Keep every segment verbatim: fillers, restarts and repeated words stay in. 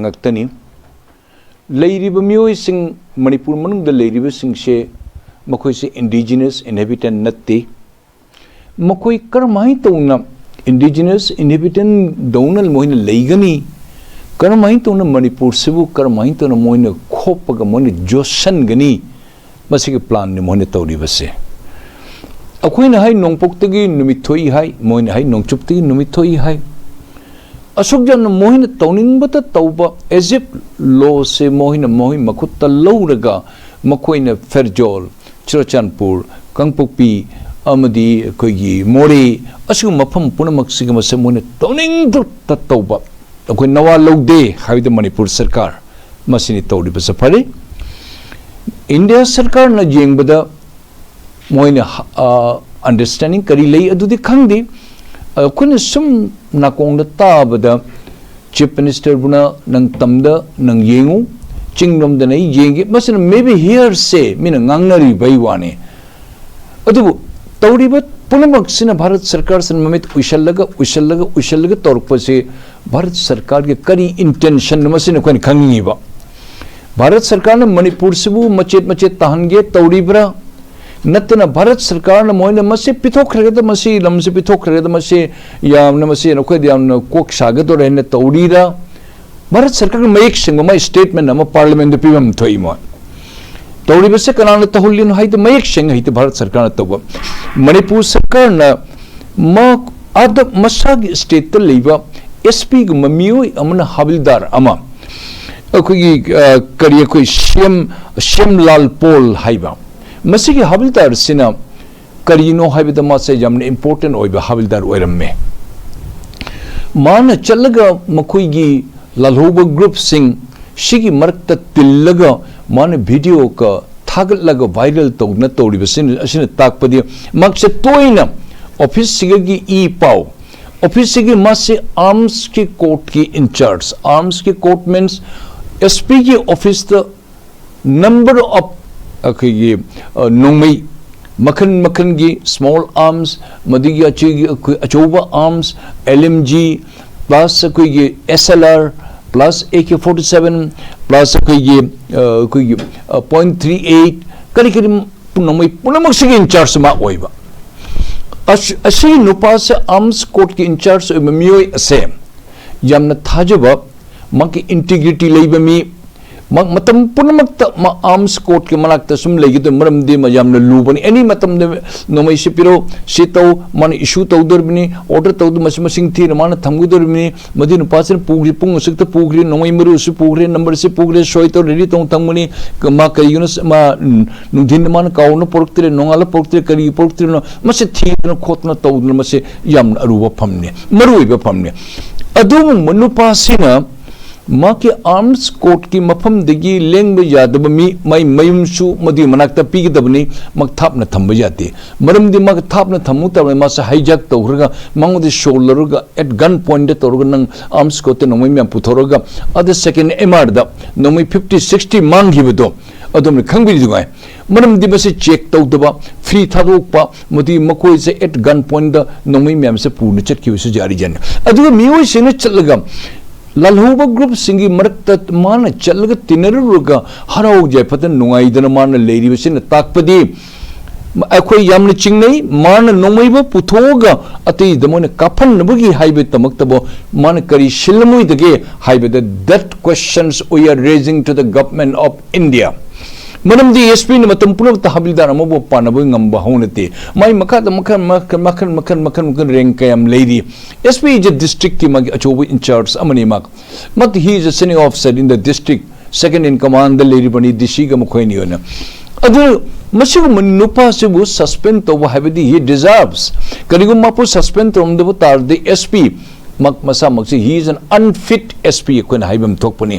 ꯉꯥꯛꯇꯅꯤ꯫ ꯂꯩꯔꯤꯕ ꯃꯤꯑꯣꯏꯁꯤꯡ, ꯃꯅꯤꯄꯨꯔ ꯃꯅꯨꯡꯗ ꯂꯩꯔꯤꯕꯁꯤꯡꯁꯦ, ꯃꯈꯣꯏꯁꯦ indigenous inhabitant ꯅꯠꯇꯦ꯫ ꯃꯈꯣꯏ ꯀꯔꯝꯍꯥꯏꯅ ꯇꯧꯅ indigenous inhabitant ꯗꯧꯅ ꯃꯣꯏꯅ ꯂꯩꯒꯅꯤ? ꯀꯔꯝꯍꯥꯏꯅ ꯇꯧꯅ ꯃꯅꯤꯄꯨꯔꯁꯤꯕꯨ ꯀꯔꯝꯍꯥꯏꯅ ꯇꯧꯅ ꯃꯣꯏꯅ ꯈꯣꯞꯄꯒ ꯃꯣꯏꯅ ꯌꯣꯠꯁꯟꯒꯅꯤ? ꯃꯁꯤꯒꯤ plan ꯅꯤ ꯃꯣꯏꯅ ꯇꯧꯔꯤꯕꯁꯦ꯫ ꯑꯩꯈꯣꯏꯅ ꯍꯥꯏ ꯅꯣꯡꯄꯣꯛꯇꯒꯤ ꯅꯨꯃꯤꯠ ꯊꯣꯛꯏ ꯍꯥꯏ, ꯃꯣꯏꯅ ꯍꯥꯏ ꯅꯣꯡꯆꯨꯞꯇꯒꯤ ꯅꯨꯃꯤꯠ ꯊꯣꯛꯏ ꯍꯥꯏ꯫ ꯑꯁꯨꯛ ꯌꯥꯝꯅ ꯃꯣꯏꯅ ꯇꯧꯅꯤꯡꯕꯇ ꯇꯧꯕ, as if law ꯁꯦ ꯃꯣꯏꯅ ꯃꯣꯏ ꯃꯈꯨꯠꯇ ꯂꯧꯔꯒ ꯃꯈꯣꯏꯅ ꯐꯦꯔꯖꯣꯜ, ꯆꯨꯔꯆꯥꯟꯄꯨꯔ, ꯀꯥꯡꯄꯣꯛꯄꯤ ꯑꯃꯗꯤ ꯑꯩꯈꯣꯏꯒꯤ ꯃꯣꯔꯦ, ꯑꯁꯤꯒꯨꯝꯕ ꯃꯐꯝ ꯄꯨꯝꯅꯃꯛꯁꯤꯒꯤ ꯃꯁꯦ ꯃꯣꯏꯅ ꯇꯧꯅꯤꯡꯕꯇ ꯇꯧꯕ꯫ ꯑꯩꯈꯣꯏ ꯅꯋꯥ ꯂꯧꯗꯦ ꯍꯥꯏꯕꯗ ꯃꯅꯤꯄꯨꯔ ꯁꯔꯀꯥꯔ ꯃꯁꯤꯅꯤ ꯇꯧꯔꯤꯕꯁꯦ꯫ ꯐꯔꯦ, ꯏꯟꯗꯤꯌꯥ ꯁꯔꯀꯥꯔꯅ ꯌꯦꯡꯕꯗ ꯃꯣꯏꯅ, ꯑ, understanding ꯀꯔꯤ ꯂꯩ ꯑꯗꯨꯗꯤ ꯈꯪꯗꯦ꯫ ꯑꯩꯈꯣꯏꯅ ꯁꯨꯝ ꯅꯥꯀꯣꯡꯗ ꯇꯥꯕꯗ Chief Minister ꯕꯨꯅ "ꯅꯪ ꯇꯝꯗ ꯅꯪ ꯌꯦꯡꯉꯨ, ꯆꯤꯡꯂꯣꯝꯗꯅ ꯑꯩ ꯌꯦꯡꯒꯦ", ꯃꯁꯤꯅ maybe hearsay, ꯃꯤꯅ ꯉꯥꯡꯅꯔꯤꯕꯩ ꯋꯥꯅꯤ꯫ ꯑꯗꯨꯕꯨ ꯇꯧꯔꯤꯕ ꯄꯨꯝꯅꯃꯛꯁꯤꯅ ꯚꯥꯔꯠ ꯁꯔꯀꯥꯔꯁꯤꯅ ꯃꯃꯤꯠ ꯎꯏꯁꯜꯂꯒ, ꯎꯏꯁꯜꯂꯒ, ꯎꯏꯁꯜꯂꯒ ꯇꯧꯔꯛꯄꯁꯤ ꯚꯥꯔꯠ ꯁꯔꯀꯥꯔꯒꯤ ꯀꯔꯤ intention ꯅꯣ, ꯃꯁꯤꯅ ꯑꯩꯈꯣꯏꯅ ꯈꯪꯅꯤꯡꯉꯤꯕ꯫ ꯚꯥꯔꯠ ꯁꯔꯀꯥꯔꯅ ꯃꯅꯤꯄꯨꯔꯁꯤꯕꯨ ꯃꯆꯦꯠ ꯃꯆꯦꯠ ꯇꯥꯍꯟꯒꯦ ꯇꯧꯔꯤꯕ꯭ꯔꯥ? ꯅꯠꯇꯅ ꯚꯥꯔꯠ ꯁꯔꯀꯥꯔꯅ ꯃꯣꯏꯅ ꯃꯁꯤ ꯄꯤꯊꯣꯛꯈ꯭ꯔꯒꯗ, ꯃꯁꯤ ꯂꯝꯁꯤ ꯄꯤꯊꯣꯛꯈ꯭ꯔꯒꯗ, ꯃꯁꯤ ꯌꯥꯝꯅ, ꯃꯁꯤ ꯅꯈꯣꯏꯗ ꯌꯥꯝꯅ ꯀꯣꯛ ꯁꯥꯒꯗꯧꯔꯦ ꯍꯥꯏꯅ ꯇꯧꯔꯤꯔꯥ? ꯚꯥꯔꯠ ꯁꯔꯀꯥꯔꯒꯤ ꯃꯌꯦꯛ ꯁꯦꯡꯕ ꯃꯥꯏ statement ꯑꯃ Parliament ꯗ ꯄꯤꯕ ꯑꯃ ꯊꯣꯛꯏ꯫ ꯃꯣꯏ ꯇꯧꯔꯤꯕꯁꯦ ꯀꯅꯥꯅ ꯇꯧꯍꯜꯂꯤꯅꯣ ꯍꯥꯏꯗꯤ ꯃꯌꯦꯛ ꯁꯦꯡꯅ ꯍꯥꯏꯗꯤ ꯚꯥꯔꯠ ꯁꯔꯀꯥꯔꯅ ꯇꯧꯕ꯫ ꯃꯅꯤꯄꯨꯔ ꯁꯔꯀꯥꯔꯅ ꯃ-, ꯑꯥꯗ ꯃꯁꯥꯒꯤ state ꯇ ꯂꯩꯕ S P ꯒꯨꯝꯕ ꯃꯤꯑꯣꯏ ꯑꯃꯅ ꯍꯥꯕꯤꯜꯗꯥꯔ ꯑꯃ, ꯑꯩꯈꯣꯏꯒꯤ, ꯑ, ꯀꯔꯤ, ꯑꯩꯈꯣꯏ ꯁꯤ ꯑꯦꯝ, ꯁꯤ ꯑꯦꯝ ꯂꯥꯜ ꯄꯣꯜ ꯍꯥꯏꯕ, ꯃꯁꯤꯒꯤ ꯍꯥꯕꯤꯜꯗꯥꯔꯁꯤꯅ ꯀꯔꯤꯅꯣ ꯍꯥꯏꯕꯗ ꯃꯥꯁꯦ ꯌꯥꯝꯅ important ꯑꯣꯏꯕ ꯍꯥꯕꯤꯜꯗꯥꯔ ꯑꯣꯏꯔꯝꯃꯦ꯫ ꯃꯥꯅ ꯆꯠꯂꯒ ꯃꯈꯣꯏꯒꯤ ꯂꯥꯜꯍꯧꯕ group ꯁꯤꯡ ꯁꯤꯒꯤ ꯃꯔꯛꯇ ꯇꯤꯜꯂꯒ ꯃꯥꯅ video ꯀ ꯊꯥꯒꯠꯂꯒ viral ꯇꯧꯗꯅ ꯇꯧꯔꯤꯕꯁꯤꯅ, ꯑꯁꯤꯅ ꯇꯥꯛꯄꯗꯤ ꯃꯍꯥꯛꯁꯦ ꯇꯣꯏꯅ office ꯁꯤꯒꯤ ꯏ ꯄꯥꯎ, office ꯁꯤꯒꯤ ꯃꯥꯁꯦ arms ꯀꯤ court ꯀꯤ in charge, arms ꯀꯤ court means S P ꯒꯤ office ꯇ number of ꯑꯩꯈꯣꯏꯒꯤ, ꯑ, ꯅꯣꯡꯃꯩ ꯃꯈꯜ ꯃꯈꯜꯒꯤ small arms, ꯃꯗꯨꯒꯤ ꯑꯆꯤꯒꯤ ꯑꯩꯈꯣꯏ ꯑꯆꯧꯕ arms, L M G, plus ꯑꯩꯈꯣꯏꯒꯤ S L R, plus A K forty seven plus ꯑꯩꯈꯣꯏꯒꯤ ꯑ, ꯑꯩꯈꯣꯏꯒꯤ point three eight ꯀꯔꯤ ꯀꯔꯤ ꯄꯨꯝꯅꯃꯛ ꯄꯨꯝꯅꯃꯛꯁꯤꯒꯤ in charge ꯃꯥ ꯑꯣꯏꯕ꯫ ꯑꯁ- ꯑꯁꯤꯒꯤ ꯅꯨꯄꯥꯁꯦ ꯑꯥꯔꯝꯁ ꯀꯣꯔꯠꯀꯤ in charge ꯑꯣꯏꯕ ꯃꯤꯑꯣꯏ ꯑꯁꯦ ꯌꯥꯝꯅ ꯊꯥꯖꯕ, ꯃꯥꯒꯤ integrity ꯂꯩꯕ ꯃꯤ, ꯃꯥ ꯃꯇꯝ ꯄꯨꯝꯅꯃꯛꯇ ꯃꯥ ꯑꯥꯔꯝꯁ ꯀꯣꯔꯠꯀꯤ ꯃꯅꯥꯛꯇ ꯁꯨꯝ ꯂꯩꯒꯗꯕ, ꯃꯔꯝꯗꯤ ꯃꯥ ꯌꯥꯝꯅ ꯂꯨꯕꯅꯤ꯫ ꯑꯦꯅꯤ ꯃꯇꯝꯗ ꯅꯣꯡꯃꯩꯁꯤ ꯄꯤꯔꯛꯎ, ꯁꯤ ꯇꯧ, ꯃꯥꯅ ꯏꯁꯨ ꯇꯧꯗꯧꯔꯤꯕꯅꯤ, ꯑꯣꯔꯗꯔ ꯇꯧꯗ, ꯃꯁꯤ ꯃꯁꯤꯡ ꯊꯤꯅ ꯃꯥꯅ ꯊꯝꯒꯗꯧꯔꯤꯕꯅꯤ꯫ ꯃꯗꯨ ꯅꯨꯄꯥꯁꯤꯅ ꯄꯨꯈ꯭ꯔꯤ, ꯄꯨꯡ ꯑꯁꯨꯛꯇ ꯄꯨꯈ꯭ꯔꯤ, ꯅꯣꯡꯃꯩ ꯃꯔꯨꯁꯨ ꯄꯨꯈ꯭ꯔꯦ, ꯅꯝꯕꯔꯁꯤ ꯄꯨꯈ꯭ꯔꯦ, ꯁꯣꯏ ꯇꯧ, ꯔꯦꯗꯤ ꯇꯧ ꯊꯝꯒꯅꯤ꯫ ꯃꯥ ꯀꯔꯤꯒꯤꯅꯣ ꯃꯥ ꯎꯝ, ꯅꯨꯡꯊꯤꯟꯗ ꯃꯥꯅ ꯀꯥꯎꯅ ꯄꯨꯔꯛꯇ꯭ꯔꯦ, ꯅꯣꯡꯉꯥꯜꯂ ꯄꯨꯔꯛꯇ꯭ꯔꯦ, ꯀꯔꯤꯒꯤ ꯄꯨꯔꯛꯇ꯭ꯔꯤꯅꯣ, ꯃꯁꯤ ꯊꯤꯗꯅ ꯈꯣꯠꯇꯅ ꯇꯧꯗꯅ, ꯃꯁꯤ ꯌꯥꯝꯅ ꯑꯔꯨꯕ ꯐꯝꯅꯤ, ꯃꯔꯨ ꯑꯣꯏꯕ ꯐꯝꯅꯤ꯫ ꯑꯗꯨꯒꯨꯝꯕ ꯅꯨꯄꯥꯁꯤꯅ ꯃꯥꯒꯤ ꯑꯥꯔꯝꯁ ꯀꯣꯔꯠꯀꯤ ꯃꯐꯝꯗꯒꯤ ꯂꯦꯡꯕ ꯌꯥꯗꯕ ꯃꯤ, ꯃꯥꯏ ꯃꯌꯨꯝꯁꯨ ꯃꯗꯨꯒꯤ ꯃꯅꯥꯛꯇ ꯄꯤꯒꯗꯕꯅꯤ, ꯃꯥ ꯊꯥꯞꯅ ꯊꯝꯕ ꯌꯥꯗꯦ꯫ ꯃꯔꯝꯗꯤ ꯃꯥꯒ ꯊꯥꯞꯅ ꯊꯝꯃꯨ ꯇꯥꯔꯕꯗꯤ ꯃꯥꯁꯦ hijack ꯇꯧꯈ꯭ꯔꯒ ꯃꯉꯣꯟꯗ ꯁꯣꯜꯂꯔꯒ at gun pointꯗ ꯇꯧꯔꯒ ꯅꯪ ꯑꯥꯔꯝꯁ ꯀꯣꯔꯠꯇ ꯅꯣꯡꯃꯩ ꯃꯌꯥꯝ ꯄꯨꯊꯣꯔꯒ ꯑꯗ second M Rꯗ ꯅꯣꯡꯃꯩ fifty sixty ꯃꯥꯡꯈꯤꯕꯗꯣ ꯑꯗꯣꯝꯅ ꯈꯪꯕꯤꯔꯤꯗꯨꯉꯥꯏ꯫ ꯃꯔꯝꯗꯤ ꯃꯁꯤ ꯆꯦꯛ ꯇꯧꯗꯕ, ꯐ꯭ꯔꯤ ꯊꯥꯗꯣꯛꯄ, ꯃꯗꯨꯒꯤ ꯃꯈꯣꯏꯁꯦ at gun pointꯗ ꯅꯣꯡꯃꯩ ꯃꯌꯥꯝꯁꯦ ꯄꯨꯅ ꯆꯠꯈꯤꯕꯁꯨ ꯌꯥꯔꯤꯖꯥꯠꯅꯤ꯫ ꯑꯗꯨꯒ ꯃꯤꯑꯣꯏꯁꯤꯡꯅ ꯆꯠꯂꯒ ꯂꯥꯜꯍꯧꯕ groupꯁꯤꯡꯒꯤ ꯃꯔꯛꯇ ꯃꯥꯅ ꯆꯠꯂꯒ ꯇꯤꯟꯅꯔꯨꯔꯒ ꯍꯔꯥꯎ ꯌꯥꯏꯐꯗꯅ ꯅꯨꯡꯉꯥꯏꯗꯅ ꯃꯥꯅ ꯂꯩꯔꯤꯕꯁꯤꯅ ꯇꯥꯛꯄꯗꯤ ꯑꯩꯈꯣꯏ ꯌꯥꯝꯅ ꯆꯤꯡꯅꯩ꯫ ꯃꯥꯅ ꯅꯣꯡꯃꯩꯕꯨ ꯄꯨꯊꯣꯛꯑꯒ ꯑꯇꯩꯗ ꯃꯣꯏꯅ ꯀꯥꯞꯍꯟꯅꯕꯒꯤ ꯍꯥꯏꯕꯒꯤꯗꯃꯛꯇꯕꯨ ꯃꯥꯅ ꯀꯔꯤ ꯁꯤꯜꯂꯝꯃꯣꯏꯗꯒꯦ ꯍꯥꯏꯕꯗ, that questions we are raising to the government of India꯫ ꯃꯔꯝꯗꯤ S Pꯅ ꯃꯇꯝ ꯄꯨꯝꯅꯃꯛꯇ ꯍꯕꯤꯜꯗꯥꯔ ꯑꯃꯕꯨ ꯄꯥꯟꯅꯕ ꯉꯝꯕ ꯍꯧꯅꯗꯦ꯫ ꯃꯥꯏ ꯃꯈꯥꯗ ꯃꯈꯜ ꯃꯈꯜ ꯃꯈꯜ ꯃꯈꯜ ꯃꯈꯜ ꯃꯈꯜ ꯔꯦꯡ ꯀꯌꯥꯝ ꯂꯩꯔꯤ꯫ S P is a districtꯀꯤ ꯃꯥꯒꯤ ꯑꯆꯧꯕ in charge ꯑꯃꯅꯤ꯫ ꯃꯥ ꯃꯥ he is a senior officer in the district, second in commandꯗ ꯂꯩꯔꯤꯕꯅꯤ D Cꯒ ꯃꯈꯣꯏ ꯑꯅꯤ ꯑꯣꯏꯅ꯫ ꯑꯗꯨ ꯃꯁꯤꯒꯨꯝꯕ ꯅꯨꯄꯥꯁꯤꯕꯨ suspend ꯇꯧꯕ ꯍꯥꯏꯕꯗꯤ he deserves꯫ ꯀꯔꯤꯒꯨꯝꯕ ꯃꯥꯄꯨ suspend ꯇꯧꯔꯝꯗꯕ ꯇꯥꯔꯗꯤ S P ꯃꯛ ꯃꯁꯥꯃꯛꯁꯤ he is an unfit S P ꯑꯩꯈꯣꯏꯅ ꯍꯥꯏꯕ ꯑꯃ ꯊꯣꯛꯄꯅꯤ꯫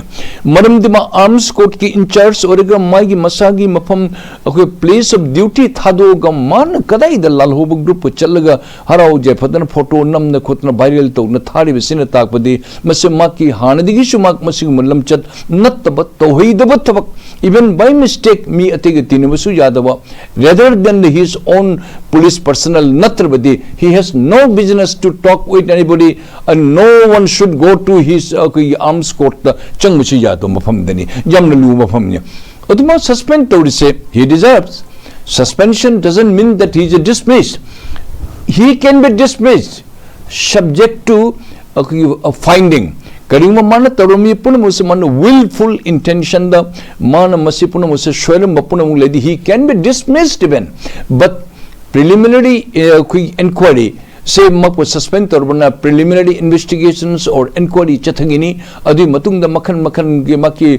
ꯃꯔꯝꯗꯤ ꯃꯥ ꯑꯥꯔꯝꯁ ꯀꯣꯔꯠꯀꯤ in charge ꯑꯣꯏꯔꯒ ꯃꯥꯒꯤ ꯃꯁꯥꯒꯤ ꯃꯐꯝ ꯑꯩꯈꯣꯏ place of duty ꯊꯥꯗꯣꯛꯑꯒ ꯃꯥꯅ ꯀꯗꯥꯏꯗ ꯂꯥꯜꯍꯧꯕ groupꯄꯨ ꯆꯠꯂꯒ ꯍꯔꯥꯎ ꯌꯥꯏꯐꯗꯅ ꯐꯣꯇꯣ ꯅꯝꯗꯅ ꯈꯣꯠꯇꯅ viral ꯇꯧꯗꯅ ꯊꯥꯔꯤꯕꯁꯤꯅ ꯇꯥꯛꯄꯗꯤ ꯃꯁꯤ ꯃꯍꯥꯛꯀꯤ ꯍꯥꯟꯅꯗꯒꯤꯁꯨ ꯃꯍꯥꯛ ꯃꯁꯤꯒꯨꯝꯕ ꯂꯝꯆꯠ ꯅꯠꯇꯕ, ꯇꯧꯍꯩꯗꯕ ꯊꯕꯛ, even by mistake ꯃꯤ ꯑꯇꯩꯒ ꯇꯤꯟꯅꯕꯁꯨ ꯌꯥꯗꯕ, rather than his own police personnel ꯅꯠꯇ꯭ꯔꯕꯗꯤ he has no business to talk with anybody And no one should go to his ꯑꯩꯈꯣꯏꯒꯤ ꯑꯥꯔꯝꯁ ꯀꯣꯔꯠꯇ ꯆꯪꯕꯁꯨ ꯌꯥꯗꯕ ꯃꯐꯝꯗꯅꯤ꯫ ꯌꯥꯝꯅ ꯂꯨꯕ ꯃꯐꯝꯅꯤ꯫ ꯑꯗꯨꯃꯛ ꯁꯁꯄꯦꯟ ꯇꯧꯔꯤꯁꯦ, he deserves. Suspension doesn't mean that he is dismissed. He can be dismissed subject to ꯑꯩꯈꯣꯏꯒꯤ finding. ꯀꯔꯤꯒꯨꯝꯕ ꯃꯥꯅ ꯇꯧꯔꯝꯃꯤ ꯄꯨꯝꯅꯃꯛꯁꯦ ꯃꯥꯅ ꯋꯤꯜꯐꯨꯜ ꯏꯟꯇꯦꯟꯁꯟꯗ ꯃꯥꯅ ꯃꯁꯤ ꯄꯨꯝꯅꯃꯛꯁꯦ ꯁꯣꯏꯔꯝꯕ ꯄꯨꯝꯅꯃꯛ ꯂꯩꯗꯤ, he can be dismissed even. But preliminary ꯑꯩꯈꯣꯏ ꯏꯟꯀ꯭ꯋꯥꯏꯔꯤ ꯁꯦ ꯃꯛꯄꯨ ꯁꯁꯄꯦꯟ ꯇꯧꯔꯕꯅ preliminary investigations or inquiry ꯆꯠꯊꯒꯅꯤ꯫ ꯑꯗꯨꯒꯤ ꯃꯇꯨꯡꯗ ꯃꯈꯜ ꯃꯈꯜꯒꯤ ꯃꯥꯒꯤ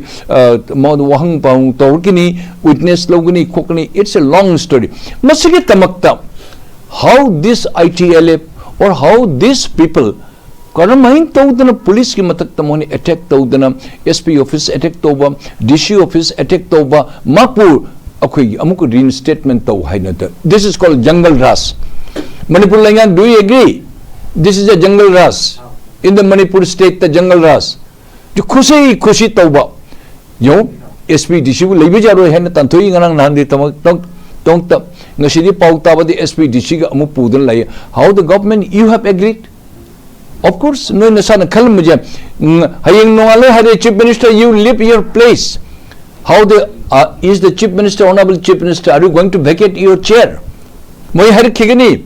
ꯃꯉꯣꯟꯗ ꯋꯥꯍꯪ ꯄꯥꯎ ꯇꯧꯔꯛꯀꯅꯤ, ꯋꯤꯠꯅꯦꯁ ꯂꯧꯒꯅꯤ ꯈꯣꯠꯀꯅꯤ꯫ It's a long story. ꯃꯁꯤꯒꯤꯗꯃꯛꯇ how this I T L F or how this people ꯀꯔꯝꯍꯥꯏꯅ ꯇꯧꯗꯅ ꯄꯨꯂꯤꯁꯀꯤ ꯃꯊꯛꯇ ꯃꯣꯏꯅ ꯑꯦꯇꯦꯛ ꯇꯧꯗꯅ, S P office attack ꯇꯧꯕ, D C office attack ꯇꯧꯕ, ꯃꯥꯄꯨ ꯑꯩꯈꯣꯏꯒꯤ ꯑꯃꯨꯛꯀ reinstatement ꯇꯧ ꯍꯥꯏꯅ ꯇ-, this is called jungle raj. Manipur ꯂꯩꯉꯥꯛ, do you agree? This is a jungle raj. In the Manipur state, the jungle raj. ꯈꯨꯁꯤ ꯈꯨꯁꯤ ꯇꯧꯕ꯫ ꯌꯦꯡꯉꯨ, S P D C ꯕꯨ ꯂꯩꯕ ꯌꯥꯔꯣꯏ ꯍꯥꯏꯅ ꯇꯥꯟꯊꯣꯛꯏ ꯉꯔꯥꯡ ꯅꯍꯥꯟꯗꯤ ꯇꯃꯛ-, ꯇꯧ-, ꯇꯧꯇ꯫ ꯉꯁꯤꯗꯤ ꯄꯥꯎ ꯇꯥꯕꯗꯤ S P D C ꯒ ꯑꯃꯨꯛ ꯄꯨꯗꯨꯅ ꯂꯩ꯫ How the government, you have agreed? Of course, ꯅꯣꯏ ꯅꯁꯥꯅ ꯈꯜꯂꯝꯕꯁꯦ, ꯎꯝ, ꯍꯌꯦꯡ ꯅꯣꯡꯉꯥꯜꯂꯦ ꯍꯥꯏꯔꯦ, "Chief Minister, you leave your place." How the, uh, is the Chief Minister, Honorable Chief Minister, are you going to vacate your chair? ꯃꯣꯏ ꯍꯥꯏꯔꯛꯈꯤꯒꯅꯤ꯫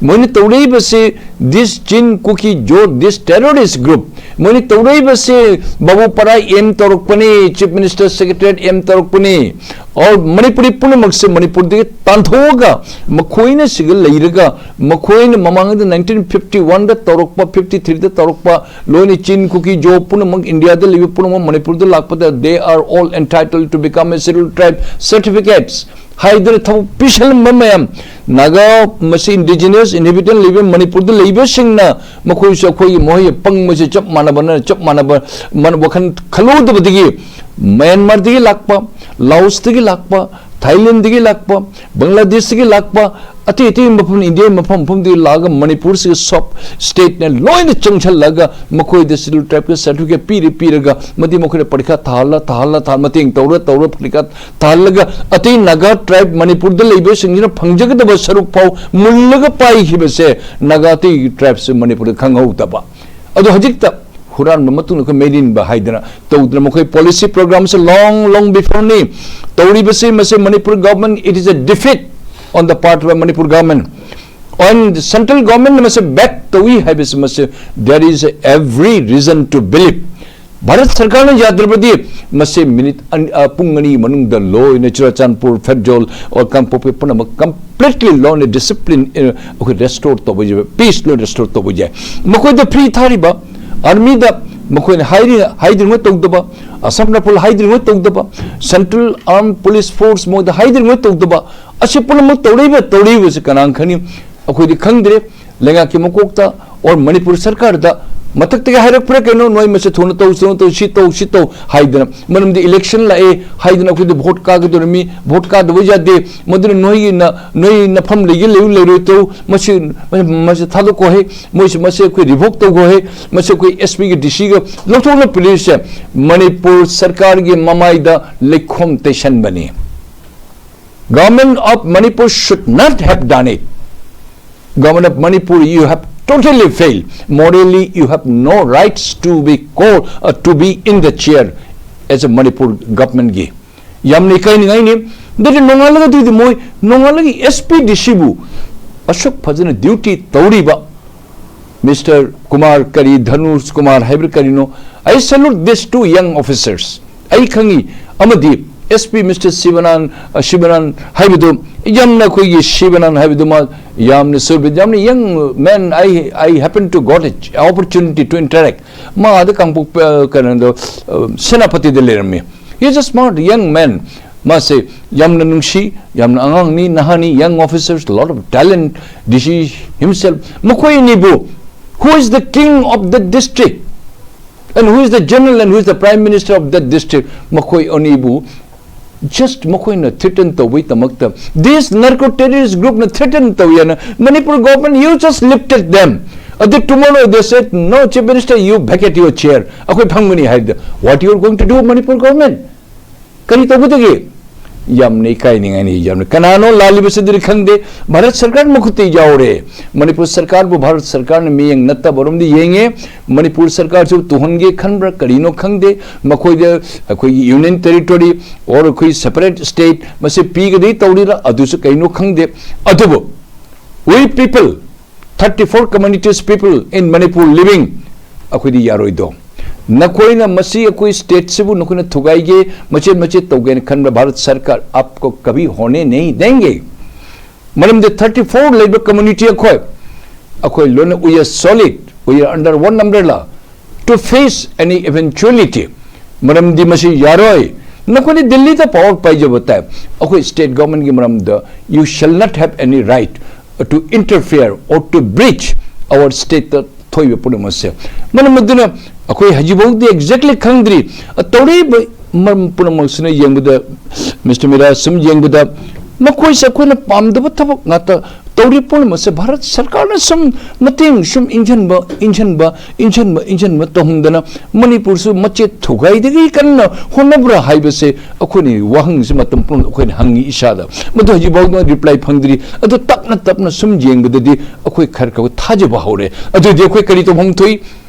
ꯃꯣꯏꯅ ꯇꯧꯔꯛꯏꯕꯁꯤ, this Chin Kuki Zo, this terrorist group, ꯃꯣꯏꯅ ꯇꯧꯔꯛꯏꯕꯁꯤ ꯕꯥꯕꯨ para M ꯇꯧꯔꯛꯄꯅꯤ, Chief Minister Secretariat M ꯇꯧꯔꯛꯄꯅꯤ꯫ Or Manipuri ꯄꯨꯝꯅꯃꯛꯁꯦ ꯃꯅꯤꯄꯨꯔꯗꯒꯤ ꯇꯥꯟꯊꯣꯛꯑꯒ, ꯃꯈꯣꯏꯅ ꯁꯤꯒ ꯂꯩꯔꯒ, ꯃꯈꯣꯏꯅ ꯃꯃꯥꯡꯗ nineteen fifty one ꯗ ꯇꯧꯔꯛꯄ, fifty three ꯗ ꯇꯧꯔꯛꯄ, ꯂꯣꯏꯅ Chin Kuki Zo ꯄꯨꯝꯅꯃꯛ, ꯏꯟꯗꯤꯌꯥꯗ ꯂꯩꯕ ꯄꯨꯝꯅꯃꯛ ꯃꯅꯤꯄꯨꯔꯗ ꯂꯥꯛꯄꯗ, they are all entitled to become a scheduled tribe certificates ꯍꯥꯏꯗꯨꯅ ꯊꯕꯛ ꯄꯤꯁꯜꯂꯝꯕ ꯃꯌꯥꯝ, ꯅꯥꯒꯥ, ꯃꯁꯤ indigenous inhabitant ꯂꯩꯕ ꯃꯅꯤꯄꯨꯔꯗ ꯂꯩꯕꯁꯤꯡꯅ, ꯃꯈꯣꯏꯁꯨ ꯑꯩꯈꯣꯏꯒꯤ ꯃꯈꯣꯏꯒꯤ ꯄꯪꯕꯁꯦ ꯆꯞ ꯃꯥꯟꯅꯕꯅ, ꯆꯞ ꯃꯥꯟꯅꯕ ꯃ-, ꯋꯥꯈꯜ ꯈꯜꯍꯧꯗꯕꯗꯒꯤ ꯃ꯭ꯌꯥꯟꯃꯥꯔꯗꯒꯤ ꯂꯥꯛꯄ, ꯂꯥꯑꯣꯁꯇꯒꯤ ꯂꯥꯛꯄ, ꯊꯥꯏꯂꯦꯟꯗꯒꯤ ꯂꯥꯛꯄ, ꯕꯪꯒ꯭ꯂꯥꯗꯦꯁꯇꯒꯤ ꯂꯥꯛꯄ, ꯑꯇꯩ ꯑꯇꯩ ꯃꯐꯝ, ꯏꯟꯗꯤꯌꯥꯒꯤ ꯃꯐꯝ ꯃꯐꯝꯗꯒꯤ ꯂꯥꯛꯑꯒ ꯃꯅꯤꯄꯨꯔꯁꯤꯒ sub stateꯅ ꯂꯣꯏꯅ ꯆꯪꯁꯜꯂꯒ ꯃꯈꯣꯏꯗ scheduled tribeꯀꯤ certificate ꯄꯤꯔ ꯄꯤꯔꯒ, ꯃꯗꯤ ꯃꯈꯣꯏꯅ ꯄꯔꯤꯈꯥ ꯊꯥꯍꯜꯂ ꯊꯥꯍꯜꯂ ꯊꯥꯍꯜ ꯃꯇꯦꯡ ꯇꯧꯔ ꯇꯧꯔ ꯄꯔꯤꯈꯥ ꯊꯥꯍꯜꯂꯒ ꯑꯇꯩ ꯅꯥꯒꯥ tribe ꯃꯅꯤꯄꯨꯔꯗ ꯂꯩꯕꯁꯤꯡꯁꯤꯅ ꯐꯪꯖꯒꯗꯕ ꯁꯔꯨꯛ ꯐꯥꯎ ꯃꯨꯜꯂꯒ ꯄꯥꯏꯈꯤꯕꯁꯦ ꯅꯥꯒꯥ ꯑꯇꯩ tribeꯁꯤ ꯃꯅꯤꯄꯨꯔꯗ ꯈꯪꯍꯧꯗꯕ꯫ ꯑꯗꯣ ꯍꯧꯖꯤꯛꯇ ꯍꯨꯔꯥꯟꯕ ꯃꯇꯨꯡꯗ ꯑꯩꯈꯣꯏ ꯃꯩꯔꯤꯟꯕ ꯍꯥꯏꯗꯅ ꯇꯧꯗꯅ ꯃꯈꯣꯏ policy program ꯁꯦ long long before ꯅꯤ ꯇꯧꯔꯤꯕꯁꯤ꯫ ꯃꯁꯤ Manipur government, it is a defeat on the part of Manipur government꯫ On central government ꯅ ꯃꯁꯤ back ꯇꯧꯏ ꯍꯥꯏꯕꯁꯤ ꯃꯁꯤ there is every reason to believe꯫ Bharat ꯁꯔꯀꯥꯔꯅ ꯌꯥꯗ꯭ꯔꯕꯗꯤ ꯃꯁꯤ ꯃꯤꯅꯤꯠ ꯑꯅꯤ, ꯑ, ꯄꯨꯡ ꯑꯅꯤ ꯃꯅꯨꯡꯗ ꯂꯣꯏꯅ ꯆꯨꯔꯆꯥꯟꯄꯨꯔ, ꯐꯦꯔꯖꯣꯜ, ꯑꯣꯔ ꯀꯥꯡꯄꯣꯛꯄꯤ ꯄꯨꯝꯅꯃꯛ completely ꯂꯣꯏꯅ discipline, ꯑ, ꯑꯩꯈꯣꯏ restore ꯇꯧꯕ ꯌꯥꯏ, peace ꯂꯣꯏ restore ꯇꯧꯕ ꯌꯥꯏ꯫ ꯃꯈꯣꯏꯗ free ꯊꯥꯔꯤꯕ army ꯗ ꯃꯈꯣꯏꯅ ꯍꯥꯏꯔꯤ, ꯍꯥꯏꯗ꯭ꯔꯤꯉꯩ ꯇꯧꯗꯕ, Assam Rifle ꯍꯥꯏꯗ꯭ꯔꯤꯉꯩ ꯇꯧꯗꯕ, Central Armed Police Force ꯃꯣꯏꯗ ꯍꯥꯏꯗ꯭ꯔꯤꯉꯩ ꯇꯧꯗꯕ, ꯑꯁꯤ ꯄꯨꯝꯅꯃꯛ ꯇꯧꯔꯛꯏꯕ, ꯇꯧꯔꯛꯏꯕꯁꯤ ꯀꯅꯥꯅ ꯈꯪꯏ? ꯑꯩꯈꯣꯏꯗꯤ ꯈꯪꯗ꯭ꯔꯦ꯫ ꯂꯩꯉꯥꯛꯀꯤ ꯃꯀꯣꯛꯇ ꯑꯣꯔ ꯃꯅꯤꯄꯨꯔ ꯁꯔꯀꯥꯔꯗ ꯃꯊꯛꯇꯒꯤ ꯍꯥꯏꯔꯛꯄ꯭ꯔꯥ ꯀꯩꯅꯣ, ꯅꯣꯏ ꯃꯁꯤ ꯊꯨꯅ ꯇꯧ, ꯊꯨꯅ ꯇꯧ, ꯁꯤ ꯇꯧ, ꯁꯤ ꯇꯧ ꯍꯥꯏꯗꯅ꯫ ꯃꯔꯝꯗꯤ election ꯂꯥꯛꯑꯦ ꯍꯥꯏꯗꯅ ꯑꯩꯈꯣꯏꯗ vote ꯀꯥꯒꯗꯧꯔꯤꯃꯤ, vote ꯀꯥꯗꯕ ꯌꯥꯗꯦ꯫ ꯃꯗꯨꯅ ꯅꯣꯏꯒꯤꯅ, ꯅꯣꯏ ꯅꯐꯝ ꯂꯩꯒꯦ ꯂꯩꯌꯨ, ꯂꯩꯔꯣꯏ ꯇꯧ, ꯃꯁꯤ, ꯃꯁꯤ ꯊꯥꯗꯣꯛꯈꯣ ꯍꯦ, ꯃꯣꯏꯁꯤ, ꯃꯁꯤ ꯑꯩꯈꯣꯏ revoke ꯇꯧꯈꯣ ꯍꯦ, ꯃꯁꯤ ꯑꯩꯈꯣꯏ S P ꯒ D C ꯒ ꯂꯧꯊꯣꯛꯅ police ꯁꯦ ꯃꯅꯤꯄꯨꯔ ꯁꯔꯀꯥꯔꯒꯤ ꯃꯃꯥꯏꯗ ꯂꯩꯈꯣꯝ ꯇꯩꯁꯟꯕꯅꯤ꯫ Government of Manipur should not have done it. Government of Manipur, you have totally failed. Morally, you have no rights to be called, uh, to be in the chair as a Manipur government ꯒꯤ꯫ ꯌꯥꯝꯅ ꯏꯀꯥꯏꯅꯤꯡꯉꯥꯏꯅꯤ꯫ ꯑꯗꯨꯗꯤ ꯅꯣꯡꯉꯥꯜꯂꯒ ꯑꯗꯨꯗꯤ ꯃꯣꯏ ꯅꯣꯡꯉꯥꯜꯂꯒ S P D C ꯕꯨ ꯑꯁꯨꯛ ꯐꯖꯅ duty ꯇꯧꯔꯤꯕ Mister ꯀꯨꯃꯥꯔ ꯀꯔꯤ, ꯙꯅꯨꯁ ꯀꯨꯃꯥꯔ ꯍꯥꯏꯕ꯭ꯔꯥ ꯀꯔꯤꯅꯣ, I salute these two young officers꯫ ꯑꯩ ꯈꯪꯉꯤ꯫ ꯑꯃꯗꯤ S P Mister ꯁꯤꯕꯅꯥꯟ, ꯑ, ꯁꯤꯕꯅꯥꯟ ꯍꯥꯏꯕꯗꯨ ꯌꯥꯝꯅ ꯑꯩꯈꯣꯏꯒꯤ ꯁꯤꯕꯅꯥꯟ ꯍꯥꯏꯕꯗꯨ ꯃꯥ ꯌꯥꯝꯅ ꯁꯨꯔꯕꯤ, ꯌꯥꯝꯅ young man, I, I happen to got an opportunity to interact꯫ ꯃꯥ ꯑꯥꯗ ꯀꯥꯡꯄꯣꯛꯄ, ꯑ, ꯀꯩꯅꯣꯗꯣ, ꯑ, ꯁꯦꯅꯥꯄꯇꯤꯗ ꯂꯩꯔꯝꯃꯤ꯫ He is a smart young man꯫ ꯃꯥꯁꯦ ꯌꯥꯝꯅ ꯅꯨꯡꯁꯤ, ꯌꯥꯝꯅ ꯑꯉꯥꯡꯅꯤ, ꯅꯍꯥꯅꯤ, young officers, lot of talent, D C himself꯫ ꯃꯈꯣꯏ ꯑꯅꯤꯕꯨ, who is the king of the district? And who is the general and who is the prime minister of that district? ꯃꯈꯣꯏ ꯑꯅꯤꯕꯨ just ꯃꯈꯣꯏꯅ threaten ꯇꯧꯕꯒꯤꯗꯃꯛꯇ, this narco terrorist group ꯅ threaten ꯇꯧꯏ ꯍꯥꯏꯅ Manipur government, you just lifted them. ꯑꯗꯨ tomorrow they said, "No, Chief Minister, you vacate your chair." ꯑꯩꯈꯣꯏ ꯐꯝꯒꯅꯤ ꯍꯥꯏꯔꯗꯤ, what you are going to do, Manipur government? ꯀꯔꯤ ꯇꯧꯒꯗꯒꯦ? ꯌꯥꯝꯅ ꯏꯀꯥꯏꯅꯤꯡꯉꯥꯏꯅꯤ꯫ ꯌꯥꯝꯅ, ꯀꯅꯥꯅꯣ ꯂꯥꯜꯂꯤꯕꯁꯤꯗꯤ ꯈꯪꯗꯦ꯫ ꯚꯥꯔꯠ ꯁꯔꯀꯥꯔ ꯃꯈꯨꯠꯇ ꯌꯥꯎꯔꯦ꯫ ꯃꯅꯤꯄꯨꯔ ꯁꯔꯀꯥꯔꯕꯨ ꯚꯥꯔꯠ ꯁꯔꯀꯥꯔꯅ ꯃꯤꯠꯌꯦꯡ ꯅꯠꯇꯕꯔꯣꯝꯗ ꯌꯦꯡꯉꯦ꯫ ꯃꯅꯤꯄꯨꯔ ꯁꯔꯀꯥꯔꯁꯨ ꯇꯨꯍꯟꯒꯦ ꯈꯟꯕ꯭ꯔꯥ ꯀꯔꯤꯅꯣ ꯈꯪꯗꯦ꯫ ꯃꯈꯣꯏꯗ ꯑꯩꯈꯣꯏꯒꯤ union territory or ꯑꯩꯈꯣꯏ separate state ꯃꯁꯤ ꯄꯤꯒꯗꯤ ꯇꯧꯔꯤꯔꯥ ꯑꯗꯨꯁꯨ ꯀꯩꯅꯣ ꯈꯪꯗꯦ꯫ ꯑꯗꯨꯕꯨ we people, thirty four communities people in Manipur living, ꯑꯩꯈꯣꯏꯗꯤ ꯌꯥꯔꯣꯏꯗꯣ꯫ ꯅꯈꯣꯏꯅ ꯃꯁꯤ ꯑꯩꯈꯣꯏ stateꯁꯤꯕꯨ ꯅꯈꯣꯏꯅ ꯊꯨꯒꯥꯏꯒꯦ, ꯃꯆꯦꯠ ꯃꯆꯦꯠ ꯇꯧꯒꯦꯅ ꯈꯟꯕ ꯚꯥꯔꯠ ꯁꯔꯀꯥꯔ ꯑꯞꯀꯣ ꯀꯚꯤ ꯍꯣꯅꯦ ꯅꯍꯤ ꯗꯦꯡꯒꯦ꯫ ꯃꯔꯝꯗꯤ thirty four ꯂꯩꯕ community ꯑꯩꯈꯣꯏ, ꯑꯩꯈꯣꯏ ꯂꯣꯏꯅ we are solid, we are under one umbrella to face any eventuality. ꯃꯔꯝꯗꯤ ꯃꯁꯤ ꯌꯥꯔꯣꯏ꯫ ꯅꯈꯣꯏꯅ ꯗꯤꯜꯂꯤꯗ power ꯄꯥꯏꯖꯕ ꯇꯥꯏ꯫ ꯑꯩꯈꯣꯏ state governmentꯀꯤ ꯃꯔꯝꯗ you shall not have any right to interfere or to breach our stateꯇ ꯊꯣꯛꯏꯕ ꯄꯨꯝꯅꯃꯛꯁꯦ꯫ ꯃꯔꯝ ꯑꯗꯨꯅ ꯑꯩꯈꯣꯏ ꯍꯧꯖꯤꯛꯐꯥꯎꯗꯤ exactly ꯈꯪꯗ꯭ꯔꯤ꯫ ꯇꯧꯔꯤꯕ ꯃꯔꯝ ꯄꯨꯝꯅꯃꯛꯁꯤꯅ ꯌꯦꯡꯕꯗ, ꯃꯤꯁꯇꯔ ꯃꯤꯔꯥ, ꯁꯨꯝ ꯌꯦꯡꯕꯗ ꯃꯈꯣꯏꯁꯦ ꯑꯩꯈꯣꯏꯅ ꯄꯥꯝꯗꯕ ꯊꯕꯛ ꯉꯥꯛꯇ ꯇꯧꯔꯤ꯫ ꯄꯨꯝꯅꯃꯛꯁꯦ ꯚꯥꯔꯠ ꯁꯔꯀꯥꯔꯅ ꯁꯨꯝ ꯃꯇꯦꯡ ꯁꯨꯝ ꯏꯟꯁꯤꯟꯕ, ꯏꯟꯁꯤꯟꯕ, ꯏꯟꯁꯤꯟꯕ, ꯏꯟꯁꯤꯟꯕ ꯇꯧꯍꯟꯗꯅ ꯃꯅꯤꯄꯨꯔꯁꯨ ꯃꯆꯦꯠ ꯊꯨꯒꯥꯏꯗꯒꯤ ꯀꯟꯅ ꯍꯣꯠꯅꯕ꯭ꯔꯥ ꯍꯥꯏꯕꯁꯦ ꯑꯩꯈꯣꯏꯅ ꯋꯥꯍꯪꯁꯤ ꯃꯇꯝ ꯄꯨꯝꯅꯃꯛ ꯑꯩꯈꯣꯏꯅ ꯍꯪꯉꯤ ꯏꯁꯥꯗ꯫ ꯃꯗꯨ ꯍꯧꯖꯤꯛꯐꯥꯎꯗ reply ꯐꯪꯗ꯭ꯔꯤ꯫ ꯑꯗꯨ ꯇꯞꯅ ꯇꯞꯅ ꯁꯨꯝ ꯌꯦꯡꯕꯗꯗꯤ ꯑꯩꯈꯣꯏ ꯈꯔ ꯈꯔ ꯊꯥꯖꯕ ꯍꯧꯔꯦ꯫ ꯑꯗꯨꯗꯤ ꯑꯩꯈꯣꯏ ꯀꯔꯤ ꯇꯧꯐꯝ ꯊꯣꯛꯏ?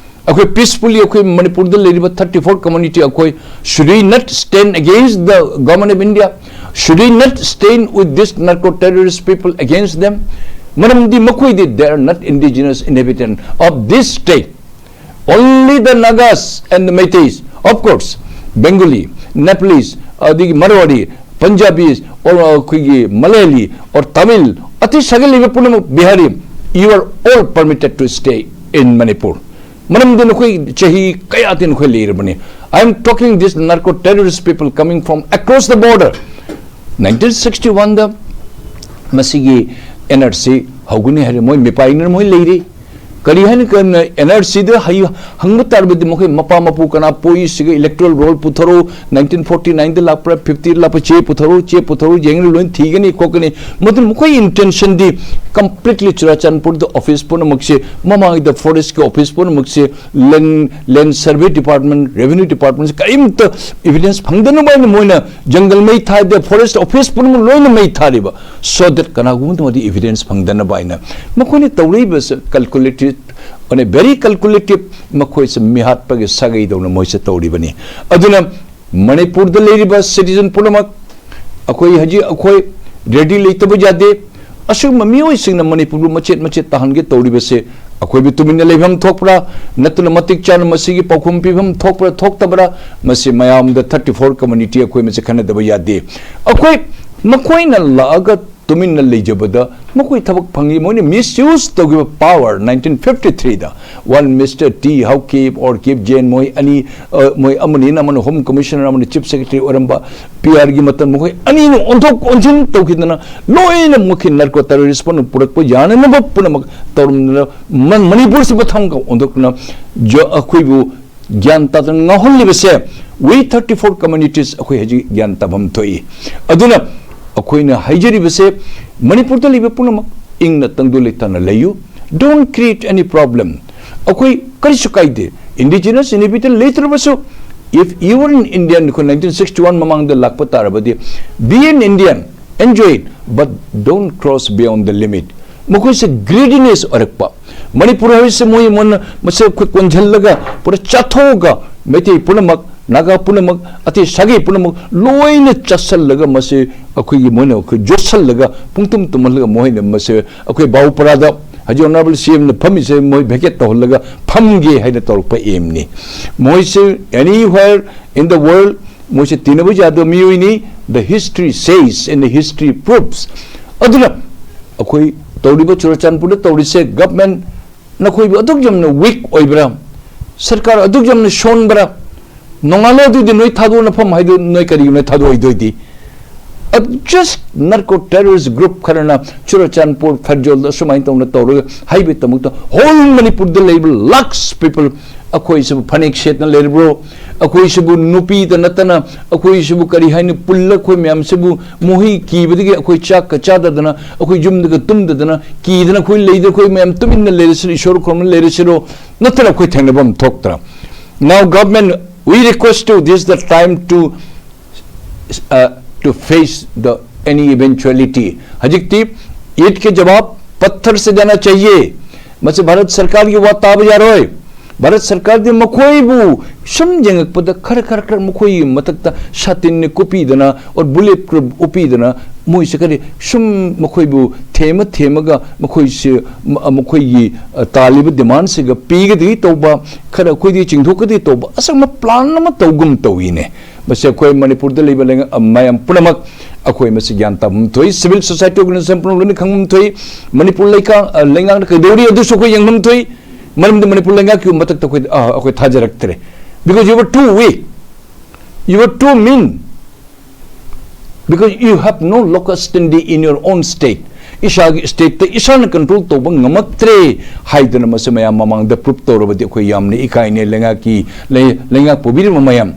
ꯑꯩꯈꯣꯏ peacefully ꯑꯩꯈꯣꯏ ꯃꯅꯤꯄꯨꯔꯗ ꯂꯩꯔꯤꯕ thirty four community ꯑꯩꯈꯣꯏ, should we not stand against the government of India? Should we not stand with this narco terrorist people against them? ꯃꯔꯝꯗꯤ ꯃꯈꯣꯏꯗꯤ they are not indigenous inhabitant of this state. Only the Nagas and the Meiteis, of course, Bengali, Nepalese, ꯑꯗꯒꯤ Marwari, Punjabis, or ꯑꯩꯈꯣꯏꯒꯤ Malayali, or Tamil, ꯑꯇꯩ ꯁꯥꯒꯩ ꯂꯩꯕ ꯄꯨꯝꯅꯃꯛ, Bihari, you are all permitted to stay in Manipur. ꯃꯔꯝꯗꯤ ꯅꯈꯣꯏ ꯆꯍꯤ ꯀꯌꯥꯗꯤ ꯅꯈꯣꯏ ꯂꯩꯔꯕꯅꯤ꯫ I am talking this narco terrorist people coming from across the border. Nineteen sixty oneꯗ ꯃꯁꯤꯒꯤ NRC ꯍꯧꯒꯅꯤ ꯍꯥꯏꯔꯦ, ꯃꯣꯏ ꯃꯤꯄꯥꯏꯅ ꯃꯣꯏ ꯂꯩꯔꯤ꯫ ꯀꯔꯤ ꯍꯥꯏꯅ ꯀꯔꯝꯅ ꯑꯦꯟ ꯑꯥꯔ ꯁꯤꯗ ꯍꯪꯕ ꯇꯥꯔꯕꯗꯤ ꯃꯈꯣꯏ ꯃꯄꯥ ꯃꯄꯨ ꯀꯅꯥ ꯄꯣꯛꯏ, ꯁꯤꯒ ꯏꯂꯦꯛꯇꯣꯔꯦꯜ ꯔꯣꯜ ꯄꯨꯊꯣꯔꯛꯎ, ꯅꯥꯏꯟꯇꯤꯟ ꯐꯣꯔꯇꯤ ꯅꯥꯏꯟꯗ ꯂꯥꯛꯄ꯭ꯔꯥ, ꯐꯤꯐꯇꯤꯗ ꯂꯥꯛꯄ ꯆꯦ ꯄꯨꯊꯣꯔꯛꯎ, ꯆꯦ ꯄꯨꯊꯣꯔꯛꯎ, ꯌꯦꯡꯂꯒ ꯂꯣꯏꯅ ꯊꯤꯒꯅꯤ ꯈꯣꯠꯀꯅꯤ꯫ ꯃꯗꯨꯅ ꯃꯈꯣꯏ ꯏꯟꯇꯦꯟꯁꯟꯗꯤ ꯀꯝꯄ꯭ꯂꯤꯠꯂꯤ ꯆꯨꯔꯥꯆꯥꯟꯄꯨꯔꯗ ꯑꯣꯐꯤꯁ ꯄꯨꯝꯅꯃꯛꯁꯦ, ꯃꯃꯥꯡꯒꯤꯗ ꯐꯣꯔꯦꯁꯀꯤ ꯑꯣꯐꯤꯁ ꯄꯨꯝꯅꯃꯛꯁꯦ, ꯂꯦꯟ ꯂꯦꯟ ꯁꯔꯚꯦ ꯗꯤꯄꯥꯔꯠꯃꯦꯟ, ꯔꯦꯚꯦꯅ꯭ꯌꯨ ꯗꯤꯄꯥꯔꯠꯃꯦꯟꯁꯦ ꯀꯔꯤꯝꯇ ꯏꯚꯤꯗꯦꯟꯁ ꯐꯪꯗꯅꯕ ꯍꯥꯏꯅ ꯃꯣꯏꯅ ꯖꯪꯒꯜ ꯃꯩ ꯊꯥꯗꯦ, ꯐꯣꯔꯦꯁ ꯑꯣꯐꯤꯁ ꯄꯨꯝꯅꯃꯛ ꯂꯣꯏꯅ ꯃꯩ ꯊꯥꯔꯤꯕ꯫ So that ꯀꯅꯥꯒꯨꯝꯕ ꯃꯇꯝꯗ ꯏꯚꯤꯗꯦꯟꯁ ꯐꯪꯗꯅꯕ ꯍꯥꯏꯅ ꯃꯈꯣꯏꯅ ꯇꯧꯔꯛꯏꯕꯁꯦ ꯀꯜꯀꯨꯂꯦꯇꯤꯚ ꯑꯅ ꯚꯦꯔꯤ ꯀꯜꯀꯨꯂꯦꯇꯤꯚ, ꯃꯈꯣꯏꯁꯦ ꯃꯤꯍꯥꯠꯄꯒꯤ ꯁꯥꯒꯩꯗꯧꯅ ꯃꯣꯏꯁꯦ ꯇꯧꯔꯤꯕꯅꯤ꯫ ꯑꯗꯨꯅ ꯃꯅꯤꯄꯨꯔꯗ ꯂꯩꯔꯤꯕ ꯁꯤꯇꯤꯖꯟ ꯄꯨꯝꯅꯃꯛ, ꯑꯩꯈꯣꯏ ꯍꯧꯖꯤꯛ ꯑꯩꯈꯣꯏ ꯔꯦꯗꯤ ꯂꯩꯇꯕ ꯌꯥꯗꯦ꯫ ꯑꯁꯤꯒꯨꯝꯕ ꯃꯤꯑꯣꯏꯁꯤꯡꯅ ꯃꯅꯤꯄꯨꯔꯕꯨ ꯃꯆꯦꯠ ꯃꯆꯦꯠ ꯇꯥꯍꯟꯒꯦ ꯇꯧꯔꯤꯕꯁꯦ ꯑꯩꯈꯣꯏꯕꯨ ꯇꯨꯃꯤꯟꯅ ꯂꯩꯐꯝ ꯊꯣꯛꯄ꯭ꯔꯥ, ꯅꯠꯇꯅ ꯃꯇꯤꯛ ꯆꯥꯅ ꯃꯁꯤꯒꯤ ꯄꯥꯎꯈꯨꯝ ꯄꯤꯐꯝ ꯊꯣꯛꯄ꯭ꯔꯥ ꯊꯣꯛꯇꯕ꯭ꯔꯥ, ꯃꯁꯤ ꯃꯌꯥꯝꯗ ꯊꯥꯔꯇꯤ ꯐꯣꯔ ꯀꯝꯃꯨꯅꯤꯇꯤ ꯑꯩꯈꯣꯏ ꯃꯁꯦ ꯈꯟꯅꯗꯕ ꯌꯥꯗꯦ꯫ ꯑꯩꯈꯣꯏ ꯃꯈꯣꯏꯅ ꯂꯥꯛꯑꯒ ꯇꯨꯃꯤꯟꯅ ꯂꯩꯖꯕꯗ ꯃꯈꯣꯏ ꯊꯕꯛ ꯐꯪꯉꯤ꯫ ꯃꯣꯏꯅ ꯃꯤꯁꯌꯨꯁ ꯇꯧꯈꯤꯕ ꯄꯥꯋꯔ ꯅꯥꯏꯟꯇꯤꯟ ꯐꯤꯐꯇꯤ ꯊ꯭ꯔꯤꯗ one mister T Haokip or Kipgen, ꯃꯣꯏ ꯑꯅꯤ, ꯑ, ꯃꯣꯏ ꯑꯃꯅꯤꯅ ꯑꯃꯅ ꯍꯣꯝ ꯀꯃꯤꯁꯅꯔ, ꯑꯃꯅ ꯆꯤꯐ ꯁꯦꯀ꯭ꯔꯦꯇꯔꯤ ꯑꯣꯏꯔꯝꯕ, ꯄꯤ ꯑꯥꯔꯒꯤ ꯃꯇꯝ ꯃꯈꯣꯏ ꯑꯅꯤꯅ ꯑꯣꯟꯊꯣꯛ ꯑꯣꯟꯁꯤꯟ ꯇꯧꯈꯤꯗꯅ ꯂꯣꯏꯅꯃꯛꯀꯤ ꯅꯥꯔꯀꯣ ꯇꯦꯔꯣꯔꯤꯁ ꯄꯨꯝꯅꯃꯛ ꯄꯨꯔꯛꯄ ꯌꯥꯅꯅꯕ ꯄꯨꯝꯅꯃꯛ ꯇꯧꯔꯝꯗꯅ ꯃ-, ꯃꯅꯤꯄꯨꯔꯁꯤ ꯃꯊꯪꯒ ꯑꯣꯟꯊꯣꯛꯇꯨꯅ ꯖ-, ꯑꯩꯈꯣꯏꯕꯨ ꯒ꯭ꯌꯥꯟ ꯇꯥꯗꯅ ꯉꯥꯎꯍꯜꯂꯤꯕꯁꯦ we thirty four communities ꯑꯩꯈꯣꯏ ꯍꯧꯖꯤꯛ ꯒ꯭ꯌꯥꯟ ꯇꯥꯐꯝ ꯊꯣꯛꯏ꯫ ꯑꯗꯨꯅ ꯑꯩꯈꯣꯏꯅ ꯍꯥꯏꯖꯔꯤꯕꯁꯦ ꯃꯅꯤꯄꯨꯔꯗ ꯂꯩꯕ ꯄꯨꯝꯅꯃꯛ ꯏꯪꯅ ꯇꯪꯗꯨ ꯂꯩꯇꯥꯅ ꯂꯩꯌꯨ꯫ Don't create any problem꯫ ꯑꯩꯈꯣꯏ ꯀꯔꯤꯁꯨ ꯀꯥꯏꯗꯦ꯫ Indigenous inhabitant ꯂꯩꯇ꯭ꯔꯕꯁꯨ, if you are an Indian, ꯑꯩꯈꯣꯏ ꯅꯥꯏꯟꯇꯤꯟ ꯁꯤꯛꯁꯇꯤ ꯋꯥꯟ ꯃꯃꯥꯡꯗ ꯂꯥꯛꯄ ꯇꯥꯔꯕꯗꯤ, be an Indian, enjoy it, but don't cross beyond the limit꯫ ꯃꯈꯣꯏꯁꯦ ꯒ꯭ꯔꯤꯗꯤꯅꯦꯁ ꯑꯣꯏꯔꯛꯄ꯫ ꯃꯅꯤꯄꯨꯔ ꯍꯥꯏꯔꯤꯁꯦ ꯃꯣꯏ ꯃꯣꯏꯅ ꯃꯁꯦ ꯑꯩꯈꯣꯏ ꯀꯣꯟꯁꯤꯜꯂꯒ ꯄꯨꯔꯥ ꯆꯥꯊꯣꯛꯑꯒ ꯃꯩꯇꯩ ꯄꯨꯝꯅꯃꯛ, ꯅꯥꯒꯥ ꯄꯨꯝꯅꯃꯛ, ꯑꯇꯩ ꯁꯥꯒꯩ ꯄꯨꯝꯅꯃꯛ ꯂꯣꯏꯅ ꯆꯥꯁꯤꯜꯂꯒ ꯃꯁꯦ ꯑꯩꯈꯣꯏꯒꯤ ꯃꯣꯏꯅ ꯑꯩꯈꯣꯏ ꯌꯣꯠꯁꯤꯜꯂꯒ ꯄꯨꯡꯇꯨꯝ ꯇꯨꯝꯍꯜꯂꯒ ꯃꯣꯏꯅ ꯃꯁꯦ ꯑꯩꯈꯣꯏ ꯕꯥꯎꯄꯔꯥꯗ ꯍꯧꯖꯤꯛ ꯑꯣꯅꯔꯦꯕꯜ ꯁꯤ ꯑꯦꯝꯅ ꯐꯝꯃꯤꯁꯦ ꯃꯣꯏ ꯚꯦꯀꯦꯠ ꯇꯧꯍꯜꯂꯒ ꯐꯝꯒꯦ ꯍꯥꯏꯅ ꯇꯧꯔꯛꯄ ꯑꯦꯝꯅꯤ꯫ ꯃꯣꯏꯁꯦ anywhere in the world ꯃꯣꯏꯁꯦ ꯇꯤꯟꯅꯕ ꯌꯥꯗꯕ ꯃꯤꯑꯣꯏꯅꯤ꯫ The history says and the history proves꯫ ꯑꯗꯨꯅ ꯑꯩꯈꯣꯏ ꯇꯧꯔꯤꯕ ꯆꯨꯔꯆꯥꯟꯄꯨꯔꯗ ꯇꯧꯔꯤꯁꯦ ꯒꯚꯔꯟꯃꯦꯟ ꯅꯈꯣꯏꯕꯨ ꯑꯗꯨꯛ ꯌꯥꯝꯅ ꯋꯤꯛ ꯑꯣꯏꯕ꯭ꯔꯥ? ꯁꯔꯀꯥꯔ ꯑꯗꯨꯛ ꯌꯥꯝꯅ ꯁꯣꯟꯕ꯭ꯔꯥ? ꯅꯣꯡꯉꯥꯜꯂꯦ ꯑꯗꯨꯗꯤ ꯅꯣꯏ ꯊꯥꯗꯣꯛꯅꯐꯝ ꯍꯥꯏꯗꯨ ꯅꯣꯏ ꯀꯔꯤꯒꯤꯅꯣ ꯊꯥꯗꯣꯛꯑꯣꯏꯗꯣꯏꯗꯤ? Just narco terrorist group ꯈꯔꯅ ꯆꯨꯔꯆꯥꯟꯄꯨꯔ ꯐꯦꯔꯖꯣꯜꯗ ꯑꯁꯨꯃꯥꯏꯅ ꯇꯧꯅ ꯇꯧꯔꯒ ꯍꯥꯏꯕꯒꯤꯗꯃꯛꯇ whole ꯃꯅꯤꯄꯨꯔꯗ ꯂꯩꯕ lakhs people ꯑꯩꯈꯣꯏꯁꯤꯕꯨ ꯐꯅꯦꯛ ꯁꯦꯠꯅ ꯂꯩꯔꯤꯕ꯭ꯔꯣ? ꯑꯩꯈꯣꯏꯁꯤꯕꯨ ꯅꯨꯄꯤꯗ ꯅꯠꯇꯅ ꯑꯩꯈꯣꯏꯁꯤꯕꯨ ꯀꯔꯤ ꯍꯥꯏꯅꯤ, ꯄꯨꯜꯂ ꯑꯩꯈꯣꯏ ꯃꯌꯥꯝꯁꯤꯕꯨ ꯃꯣꯍꯤ ꯀꯤꯕꯗꯒꯤ ꯑꯩꯈꯣꯏ ꯆꯥꯛꯀ ꯆꯥꯗꯗꯅ, ꯑꯩꯈꯣꯏ ꯌꯨꯝꯗꯒ ꯇꯨꯝꯗꯗꯅ, ꯀꯤꯗꯅ ꯑꯩꯈꯣꯏ ꯂꯩꯗ ꯑꯩꯈꯣꯏ ꯃꯌꯥꯝ ꯇꯨꯃꯤꯟꯅ ꯂꯩꯔꯁꯤꯔꯣ, ꯏꯁꯣꯔ ꯈꯨꯔꯨꯝꯅ ꯂꯩꯔꯁꯤꯔꯣ? ꯅꯠꯇ꯭ꯔ ꯑꯩꯈꯣꯏ ꯊꯦꯡꯅꯕ ꯑꯃ ꯊꯣꯛꯇ꯭ꯔꯥ? Now government, we request you, this is the time to, uh, to face the any eventuality. ꯍꯧꯖꯤꯛꯇꯤ ꯏꯠ ꯀꯦ ꯖꯋꯥꯕ ꯄꯠꯊꯔ ꯁꯦ ꯗꯦꯅꯥ ꯆꯥꯍꯤꯌꯦ꯫ ꯃꯁꯤ ꯚꯥꯔꯠ ꯁꯔꯀꯥꯔꯒꯤ ꯋꯥ ꯇꯥꯕ ꯌꯥꯔꯣꯏ꯫ ꯚꯥꯔꯠ ꯁꯔꯀꯥꯔꯗꯤ ꯃꯈꯣꯏꯕꯨ ꯁꯨꯝ ꯌꯦꯡꯉꯛꯄꯗ ꯈꯔ ꯈꯔ ꯈꯔ ꯃꯈꯣꯏꯒꯤ ꯃꯊꯛꯇ ꯁꯥꯇꯤꯟꯅ ꯀꯨꯞꯄꯤꯗꯅ, or bullet proof ꯎꯞꯄꯤꯗꯅ, ꯃꯣꯏꯁꯦ ꯀꯔꯤ ꯁꯨꯝ ꯃꯈꯣꯏꯕꯨ ꯊꯦꯝꯃ ꯊꯦꯝꯃꯒ ꯃꯈꯣꯏꯁꯦ, ꯃ-, ꯃꯈꯣꯏꯒꯤ, ꯑ, ꯇꯥꯜꯂꯤꯕ demandꯁꯤꯒ ꯄꯤꯒꯗꯤ ꯇꯧꯕ, ꯈꯔ ꯑꯩꯈꯣꯏꯗꯤ ꯆꯤꯡꯊꯣꯛꯀꯗꯤ ꯇꯧꯕ, ꯑꯁꯪꯕ plan ꯑꯃ ꯇꯧꯒꯨꯝ ꯇꯧꯏꯅꯦ꯫ ꯃꯁꯤ ꯑꯩꯈꯣꯏ ꯃꯅꯤꯄꯨꯔꯗ ꯂꯩꯕ ꯂꯩꯉꯥꯛ, ꯑ, ꯃꯌꯥꯝ ꯄꯨꯝꯅꯃꯛ ꯑꯩꯈꯣꯏ ꯃꯁꯤ ꯒ꯭ꯌꯥꯟ ꯇꯥꯐꯝ ꯊꯣꯛꯏ꯫ Civil society organization ꯄꯨꯝꯅꯃꯛ ꯂꯣꯏꯅ ꯈꯪꯐꯝ ꯊꯣꯛꯏ꯫ ꯃꯅꯤꯄꯨꯔ ꯂꯩꯀꯥ-, ꯑ, ꯂꯩꯉꯥꯛꯅ ꯀꯩꯗꯧꯔꯤ ꯑꯗꯨꯁꯨ ꯑꯩꯈꯣꯏ ꯌꯦꯡꯐꯝ ꯊꯣꯛꯏ꯫ ꯃꯔꯝꯗꯤ ꯃꯅꯤꯄꯨꯔ ꯂꯩꯉꯥꯛꯀꯤ ꯃꯊꯛꯇ ꯑꯩꯈꯣꯏ, ꯑ, ꯑꯩꯈꯣꯏ ꯊꯥꯖꯔꯛꯇ꯭ꯔꯦ꯫ Because you were too weak. You were too mean. Because you have no locus standi in your own state. ꯏꯁꯥꯒꯤ stateꯇ ꯏꯁꯥꯅ control ꯇꯧꯕ ꯉꯝꯃꯛꯇ꯭ꯔꯦ ꯍꯥꯏꯗꯅ ꯃꯁꯤ ꯃꯌꯥꯝ ꯃꯃꯥꯡꯗ prove ꯇꯧꯔꯕꯗꯤ ꯑꯩꯈꯣꯏ ꯌꯥꯝꯅ ꯏꯀꯥꯏꯅꯦ꯫ ꯂꯩꯉꯥꯛꯀꯤ, ꯂꯩ-, ꯂꯩꯉꯥꯛ ꯄꯨꯕꯤꯔꯤꯕ ꯃꯌꯥꯝ,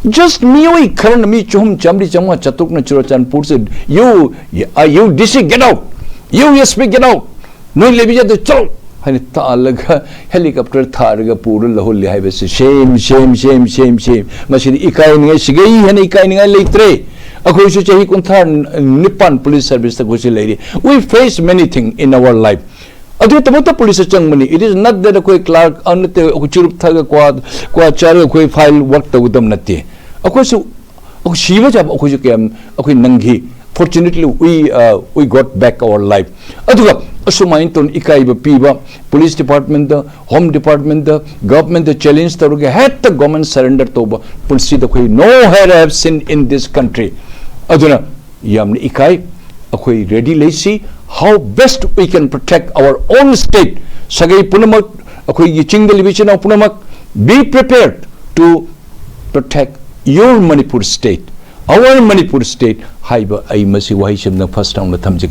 just ꯃꯤꯑꯣꯏ ꯈꯔꯅ ꯃꯤ ꯆꯍꯨꯝ, ꯆꯥꯝꯃꯔꯤ, ꯆꯥꯝꯃꯉꯥ, ꯆꯥꯇ꯭ꯔꯨꯛꯅ ꯆꯨꯔꯆꯥꯟꯄꯨꯔꯁꯦ, "You, uh, you D C, get out! You S P, get out! ꯅꯣꯏ ꯂꯩꯕ ꯌꯥꯗꯦ, ꯆꯠꯂꯣ!" ꯍꯥꯏꯅ ꯇꯥꯜꯂꯒ helicopter ꯊꯥꯔꯒ ꯄꯨꯔ ꯂꯧꯍꯜꯂꯤ ꯍꯥꯏꯕꯁꯤ shame, shame, shame, shame, shame. ꯃꯁꯤꯗꯤ ꯏꯀꯥꯏꯅꯤꯡꯉꯥꯏ, ꯁꯤꯒꯩ ꯍꯦꯟꯅ ꯏꯀꯥꯏꯅꯤꯡꯉꯥꯏ ꯂꯩꯇ꯭ꯔꯦ꯫ ꯑꯩꯈꯣꯏꯁꯨ ꯆꯍꯤ ꯀꯨꯟꯊ꯭ꯔꯥ ꯅꯤꯄꯥꯟ police serviceꯇ ꯑꯩꯈꯣꯏꯁꯨ ꯂꯩꯔꯤ꯫ We face many things in our life. ꯑꯗꯨꯒꯤꯗꯃꯛꯇ policeꯇ ꯆꯪꯕꯅꯤ꯫ It is not that ꯑꯩꯈꯣꯏ clerk, ꯑ, ꯅꯠꯇꯦ, ꯑꯩꯈꯣꯏ ꯆꯨꯔꯨꯞ ꯊꯛꯑꯒ ꯀ꯭ꯋꯥ, ꯀ꯭ꯋꯥ ꯆꯥꯔꯒ ꯑꯩꯈꯣꯏ file work ꯇꯧꯒꯗꯕ ꯅꯠꯇꯦ꯫ ꯑꯩꯈꯣꯏꯁꯨ, ꯑꯩꯈꯣꯏ ꯁꯤꯕ ꯌꯥꯕ ꯑꯩꯈꯣꯏꯁꯨ ꯀꯌꯥꯝ ꯑꯩꯈꯣꯏ ꯅꯪꯈꯤ꯫ Fortunately, we, uh, we got back our life. ꯑꯗꯨꯒ ꯑꯁꯨꯃꯥꯏꯅ ꯇꯧꯅ ꯏꯀꯥꯏꯕ ꯄꯤꯕ, police departmentꯇ, home departmentꯇ, governmentꯇ challenge ꯇꯧꯔꯒ ꯍꯦꯛꯇ government surrender ꯇꯧꯕ ꯄꯨꯟꯁꯤꯗ ꯑꯩꯈꯣꯏ nowhere I have seen in this country. ꯑꯗꯨꯅ ꯌꯥꯝꯅ ꯏꯀꯥꯏ꯫ ꯑꯩꯈꯣꯏ ready ꯂꯩꯁꯤ꯫ How best we can protect our own state? ꯁꯥꯒꯩ ꯄꯨꯝꯅꯃꯛ, ꯑꯩꯈꯣꯏꯒꯤ ꯆꯤꯡꯗ ꯂꯩꯕ ꯏꯆꯤꯟ ꯏꯅꯥꯎ ꯄꯨꯝꯅꯃꯛ, be prepared to protect your Manipur state, our Manipur state, ꯍꯥꯏꯕ ꯑꯩ ꯃꯁꯤ ꯋꯥꯍꯩꯁꯤꯃꯅ ꯐꯥꯔꯁ ꯔꯥꯎꯟꯗ ꯊꯝꯖꯒꯦ꯫